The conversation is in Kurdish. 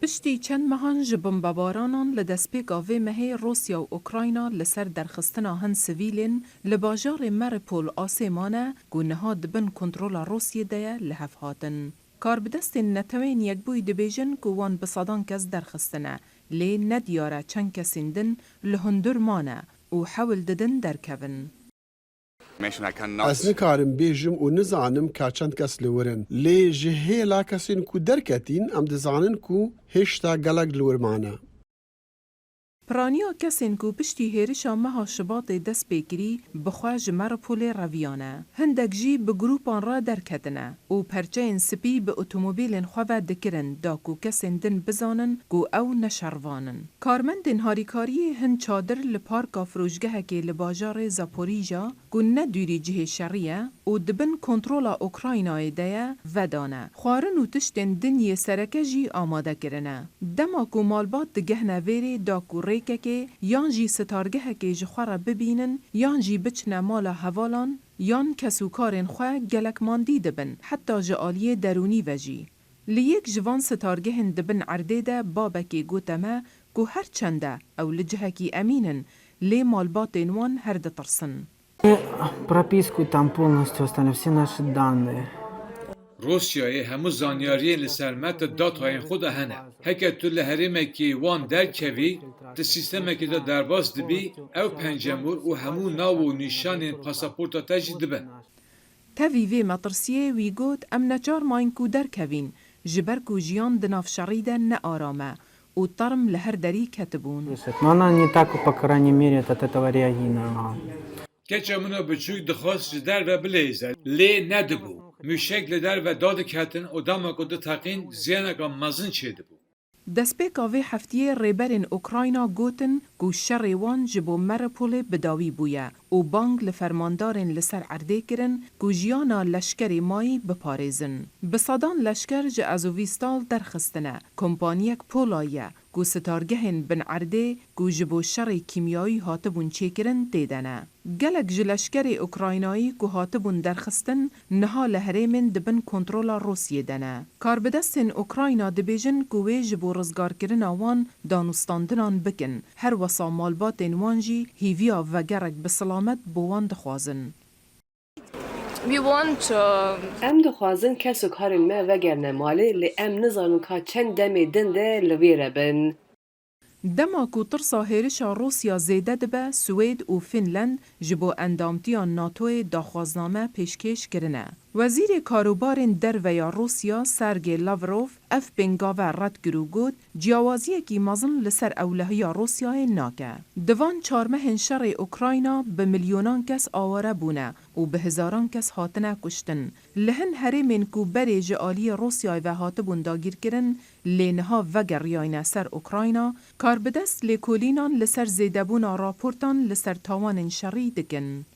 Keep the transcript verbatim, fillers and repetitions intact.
Piştî çend mehan ji bombebaranan li destpêka vê mehê Rûsya û Ukrayna li ser derxistina hin sivîlên li bajarê Mariupol asê mane ku niha di bin kontrola Rûsyê de ye, li hev hatin. Karbidestên Netewên Yekbûyî dibêjin ku wan bi sedan kes derxistine, lê nediyar e çend kesên din li hundir mane û hewl didin derkevin. Ez nikarim bêjim û nizanim ka çend kes li wir in, lê ji hêla kesên ku derketîn, em dizanin ku hêşta gelek li wir mane. Piraniya kesên ku piştî hêrişa meha Şibatê dest pê kirî, bi xwe ji Mariupolê reviyane. Hindek jî bi grûpan re derketine û perçeyên spî bi otomobîlên xwe ve dikirin da ku kesên din bizanin ku ew ne şervan in. Karmendên harîkariyê hin çadir li parka firoşgehekê li bajarê Zaporîja ku ne dûrî cihê şerî ye û di bin kontrola Ukraynayê de ye, vedane. Xwarin û tiştên din yê sereke jî amade kirine. Dema ku malbat digehne vêrê da ku rêkekê yan jî sitargehekê ji xwe re bibînin yan jî biçine mala hevalan yan kesûkarên xwe gelek mandî dibin, heta ji aliyê derûnî ve jî. Li yek ji van sitargehên di bin erdê de babekê gote me ku her çende ew li cihekî emîn in, lê malbatên wan her ditirsin. Прописку там полностью оставили, все наши данные. Rûsyayê hemû zanyariyên li ser me di datayên xwe de hene. Heke tu li herêmekî wan derkevî, di sîstemekê de derbas dibî, ew pencemûr û hemû nav û nîşanên pasaporta te jî dibin. Tevî vê metirsiyê wî got, em neçar mayîn ku derkevîn, ji ber ku jiyan di nav şerî de ne aram e û term li her derî ketibûn. Но она не так, по крайней мере, от этого реагировала. Keça min a biçûk dixwest ji derve bileyze, lê nedibû. Mûşek li derve dadiketin û dema ku diteqîn ziyaneka mezin çêdibû. Destpêka vê heftiyê rêberên Ukrayna gotin ku şerê wan ji bo Mariupolê bi dawî bûye û bang li fermandarên li ser erdê kirin ku jiyana leşkerê mayî biparêzin. Bi sedan leşker ji Azovîstal derxistine, kompaniyek pola ye ku sitargehên bin erdê ku ji bo şerê kîmyawî hatibûn çêkirin tê de ne. Gelek ji leşkerê Ukraynayî ku hatibûn derxistin, niha li herêmên di bin kontrola Rûsyê de ne. Karbidestên Ukrayna dibêjin ku wê ji bo rizgarkirina wan danûstandinan bikin, her wesa malbatên wan jî hîviya vegerek bi silamet bo wan dixwazin. We want uh, Em dixwazin kesokarên me vegerine malê, lê em nizanin ka çend demê din de li vêre bin. Dema ku tirsa hêrişa Rûsya zêde dibe, Swêd û Fînlend ji bo endamtiya NATOyê daxwazname pêşkêş kirine. Wezîrê Karûbarên Derve ya Rûsya Sergey Lavrov ev pêngave red kir û got, ciyawaziyekî mezin li ser ewlehiya Rûsyayê nake. Di van çar mehên şerê Ukrayna bi milyonan kes aware bûne û bi hezaran kes hatine kuştin. Li hin herêmên ku berê ji aliyê Rûsyayê ve hatibûn dagîrkirin, lê niha vegeriyayne ser Ukrayna, karbidest lêkolînan li ser zêdebûna raportan li ser tawanên şerî dikin.